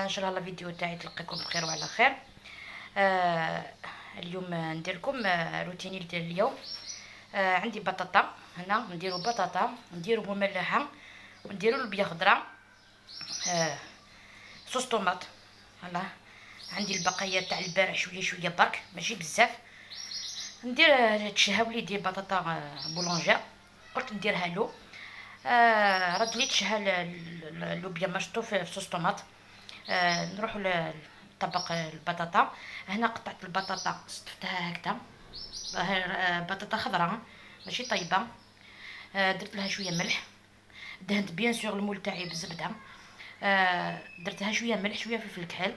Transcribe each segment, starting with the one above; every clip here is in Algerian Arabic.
ان شاء الله la vidéo تاعي تلقاكم بخير وعلى خير. اليوم ندير لكم روتيني ديال اليوم. عندي بطاطا هنا، نديرو بطاطا، نديرو مملحه، ونديرو لوبيا خضراء، sauce tomate. voilà عندي البقايا تاع البارح شوية شوية برك، ماشي بزاف. ندير تشهى وليدي بطاطا boulangère، قلت نديرها له. راجلي تشهى اللوبيا ماشطو في sauce tomate. نروحو لطبق البطاطا. هنا قطعت البطاطا، استفتها هكذا، بطاطا خضراء ماشي طيبة. درت لها شوية ملح، دهنت bien sûr ال moule تاعي بالزبده. درتها شوية ملح، شوية فلفل كحل.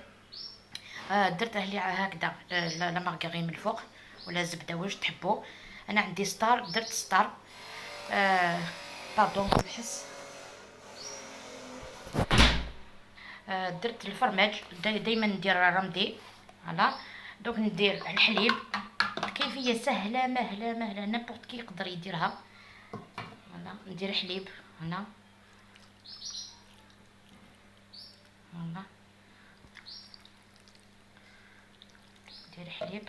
درتها لي هكذا la margarine من الفوق ولا زبدة واش تحبوا. انا عندي ستار، درت ستار. pardon الحس. درت الفرماج، دائما ندير رمدي. voilà دوك ندير الحليب. كيفية سهلة مهله مهله، n'importe qui يقدر يديرها. voilà ندير حليب هنا. voilà ندير حليب،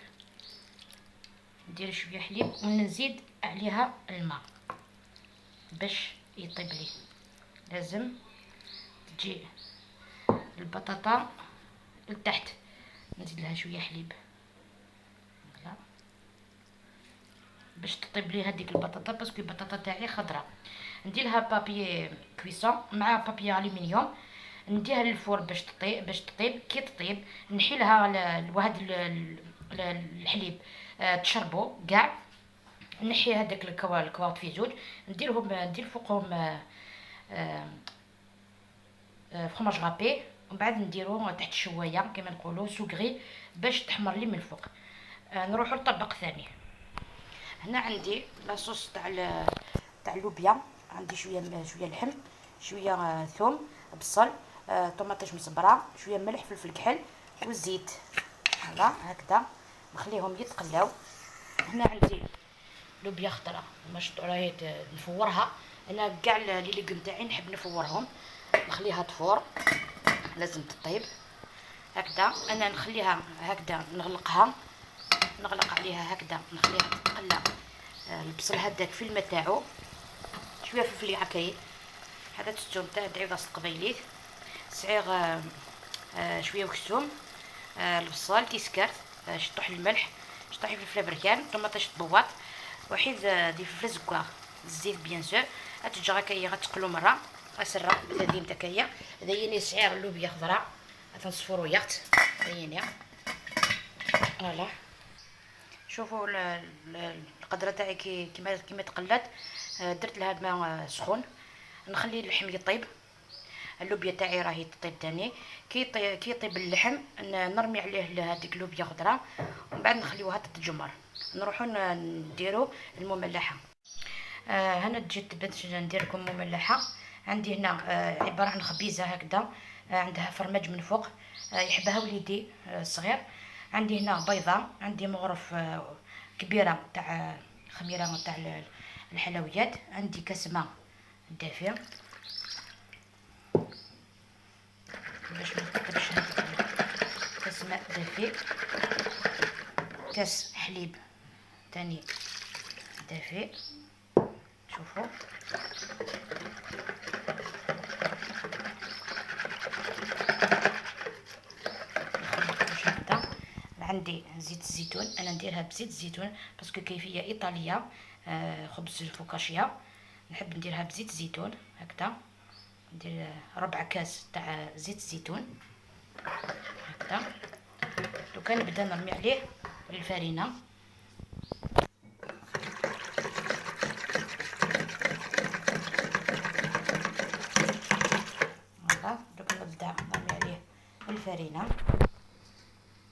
ندير شوية حليب ونزيد عليها الماء باش يطيب لي. لازم تجي البطاطا لتحت، نزيد لها شوية حليب voilà باش تطيب لي هذيك البطاطا، parce que البطاطا تاعي خضراء. ندير لها papier cuisson مع papier aluminium، نديها لل four باش تطيب. باش تطيب كي تطيب نحي لها واحد الحليب، تشربو كاع. نحي هذاك الكواط في زوج، نديرهم، ندير فوقهم fromage râpé، ومن بعد نديرو تحت الشوايه كما نقولوا sous gril باش تحمر لي من الفوق. نروحو للطبق الثاني. هنا عندي la sauce تاع اللوبيا. عندي شوية لحم، شوية ثوم، بصل، طوماطيش مصبره، شوية ملح، فلفل كحل والزيت. voilà هكذا نخليهم يتقلاو. هنا عندي لوبيا خضراء راهي نفورها. انا كاع les légumes تاعي نحب نفورهم، نخليها تفور، لازم تطيب هكذا. انا نخليها هكذا، نغلقها، نغلق عليها هكذا، نخليها تتقلى. البصل هذاك في الماء تاعو، شوية فلفل عكري، هذا الثوم تاع دعيوضه القبيليت سعيغ، شوية وكسوم، البصل تيسكرت، شطوح الملح، شطوح فلفل بركان، طوماطيش بواط، وحيد دي فلفل زكواغ، الزيت bien sûr. غتجي هكايا غتقلو مرة اسرع بتديم تاكايا. دايني سعير اللوبيا خضراء تنصفرو ياخت دايني. voilà شوفوا القدرة تاعي كيما تقلات. درت لها الماء سخون، نخلي اللحم يطيب. اللوبيا تاعي راهي تطيب تاني. كي يطيب اللحم نرمي عليه هذيك اللوبيا خضراء، ومن بعد نخليوها تتجمر. نروحو نديرو المملحه. هنا جيت باش ندير لكم مملحه. عندي هنا عبارة عن خبيزه هكذا، عندها فرماج من فوق، يحبها وليدي الصغير. عندي هنا بيضة، عندي مغرف كبيرة تاع خميره تاع الحلويات، عندي كاس ماء دافئ باش ما تطيبش هذيك، كاس ماء دافئ، كاس حليب تاني دافئ. شوفوا عندي زيت الزيتون، انا نديرها بزيت الزيتون parce que كيفية ايطالية. خبز الفوكاشيا نحب نديرها بزيت الزيتون هكذا. ندير ربع كاس تاع زيت الزيتون هكذا. دوكا نبدا نرمي عليه الفرينة. voilà دوك نبدا نرمي عليه الفرينة،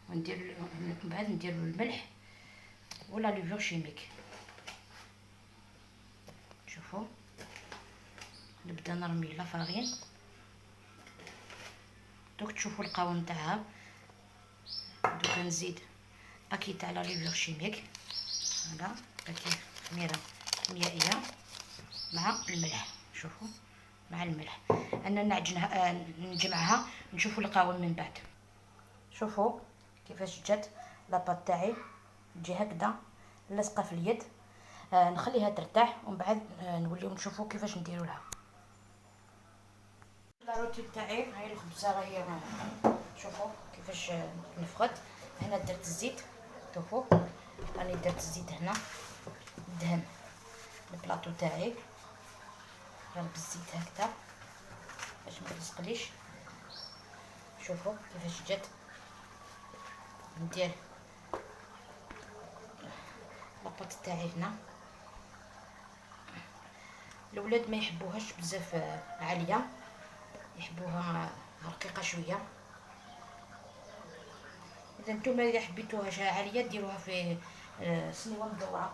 وندير من بعد ندير الملح ولا levure chimique. شوفوا نبدا نرمي la farine. دوك تشوفوا القوام تاعها. دوك نزيد paquet تاع la levure chimique، voilà paquet خميره كيميائية مع الملح. شوفوا مع الملح. انا نعجنها نجمعها نشوفوا القوام من بعد. شوفوا كيفاش جات la pâte تاعي، تجي هكذا لاصقه في اليد. نخليها ترتاح ومن بعد نوليو نشوفوا كيفاش نديروا لها. la rôtie تاعي هاي الخبزة راهي، شوفوا كيفاش نفخت. هنا درت الزيت، شوفوا راني درت الزيت هنا، دهن البلاطو تاعي غير بالزيت هكذا باش ما تلصقليش. شوفوا كيفاش جات. ندير la pâte تاعي هنا. الاولاد ما يحبوهاش بزاف عالية، يحبوها رقيقه شوية. اذا نتوما اذا حبيتوها عالية ديروها في صينية مدورة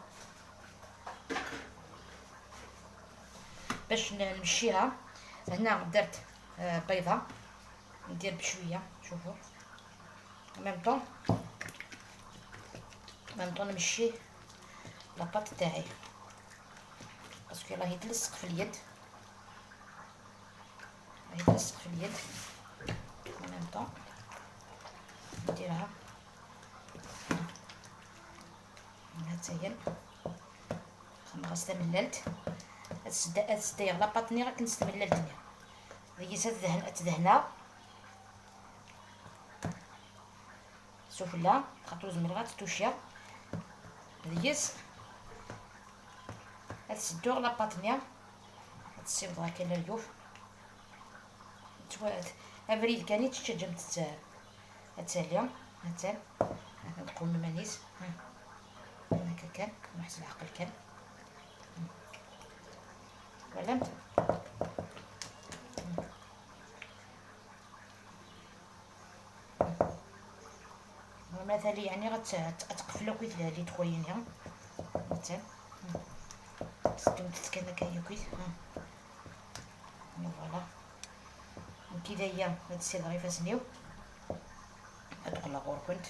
باش نمشيها. هنا درت بيضة، ندير بشوية. شوفوا même temps نمشي la pâte تاعي parce que راهي تلصق في اليد، راهي تلصق في اليد. même temps نديرها هاتايا خمغ ملالت هاد la pâte ني غا كنستملالتني ديك تدهن تدهنا سفلى خاطر زمر غا تتوشيا ديس هاد la pâte ني تسيبض هكا اليوف ابريد كاني تشجم تتاليا هاتال نقوم مانيس هكا كان نحس العقل كان ولا مثلا يعني غتقفلو كيت لي تخوينيا مثلا تسدو تتكن هكايا كيت voilà كي هي هاد السيد غير فاسنيو ادخل غور كنت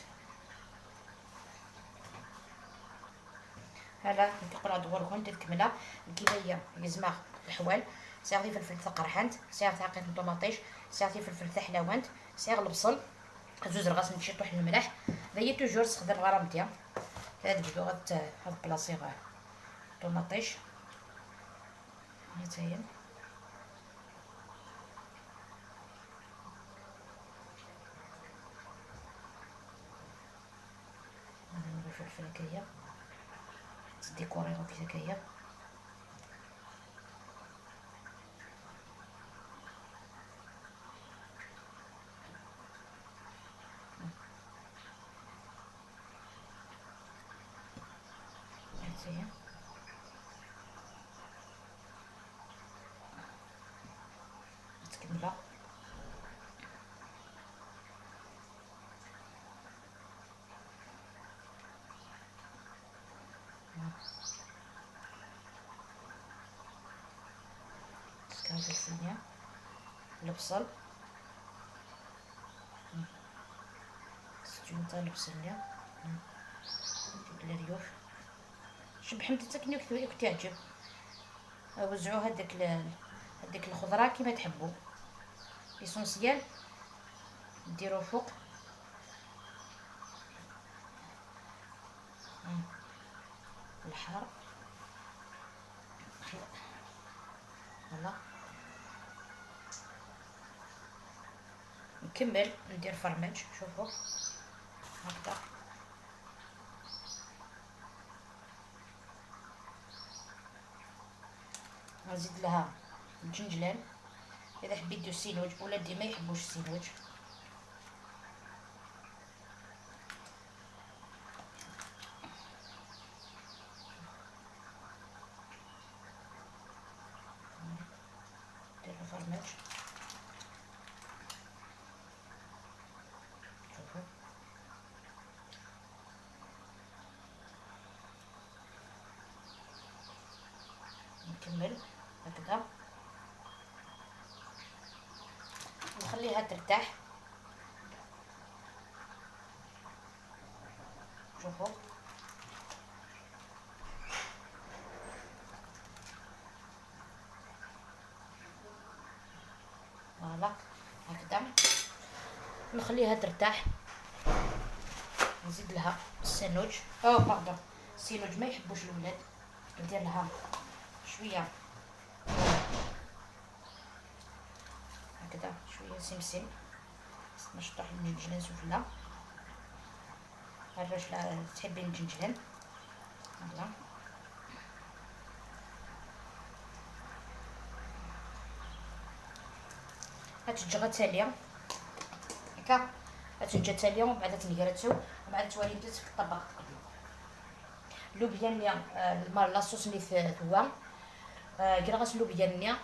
هلا نتقرا دغور كنت تكمله كي هي يزمع الحوال ساغ فلفل تقرحنت ساغ تعقيد طوماطيش ساغ فلفل تحلاوانت ساغ البصل زوز رغاس نمشي طوح الملح هي toujours تخدم غرامتيا هاد بدو غاد هاد بلاصي غا طوماطيش هاتايا الفلفل هكايا تديكوري هكايا. تكمله الفلفل البصل ستون البصل الريوف شبحمت تاكني تعجب. وزعوا هذيك الخضرة كيما تحبوا. l'essentiel ديروا فوق الحار voilà. نكمل ندير فرماج. شوفوا هكذا نزيد لها الجنجلان. اذا حبيتو السينوج، ولادي ما يحبوش السينوج. ندير الفرماج. شوفوا نكمل هكذا نخليها ترتاح. شوفوا voilà هكذا نخليها ترتاح. نزيد لها السانوج، oh pardon، السينوج ما يحبوش الولاد، ندير لها شوية هكذا، شوية سمسم نشطح الجنجلان سفلى، الرجلة تحبين الجنجلان. voilà هتجي تاليه هكا، هتجي تاليه ومن بعد تنقرتو، ومن بعد توالي بدات في الطبق تقديم. اللوبيا ني la sauce ني ثوا كرغاس اللوبيا ني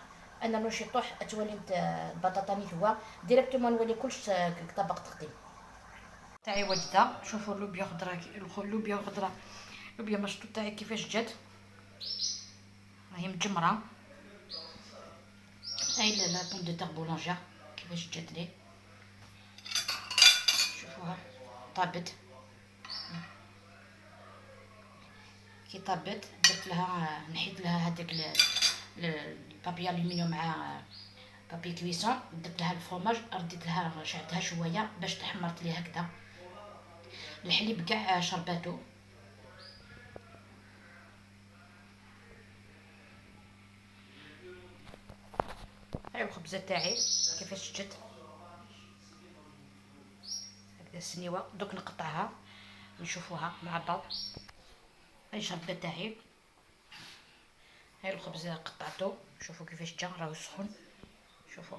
انا نوشي طوح تولي البطاطا ني ثوا directement نولي كلش طبق تقديم تاعي واجدة. شوفوا اللوبيا خضراء، اللوبيا خضراء، اللوبيا مشطوط تاعي كيفاش جات، راهي مجمره. هاي la pomme de terre boulangère كيفاش جات لي، شوفوها طابت. كي طابت درت لها، نحيت لها هذاك ال papier aluminium مع papier cuisson، درت لها الفرماج، رديت لها شعتها شوية باش تحمرت لي هكذا. الحليب كاع شرباتو. هاي الخبزة تاعي كيفاش جات هكذا السنيوه، دوك نقطعها نشوفوها مع بعض. هاي الشربه تاعي، هاي الخبز قطعته، شوفوا كيفاش جا، راهو سخون، شوفوا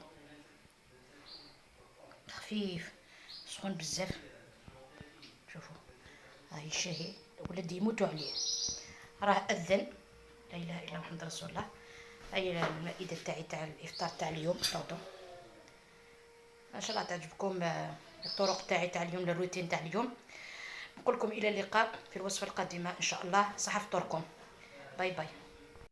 خفيف سخون بزاف، شوفوا راهي شهي، ولادي يموتوا عليه. راه اذن، لا اله الا محمد رسول الله. هاي المائدة تاعي تاع الافطار تاع اليوم. pardon، ان شاء الله تعجبكم الطرق تاعي تاع اليوم، الروتين تاع اليوم. نقول لكم الى اللقاء في الوصفة القادمة ان شاء الله. صحة فطوركم، bye bye.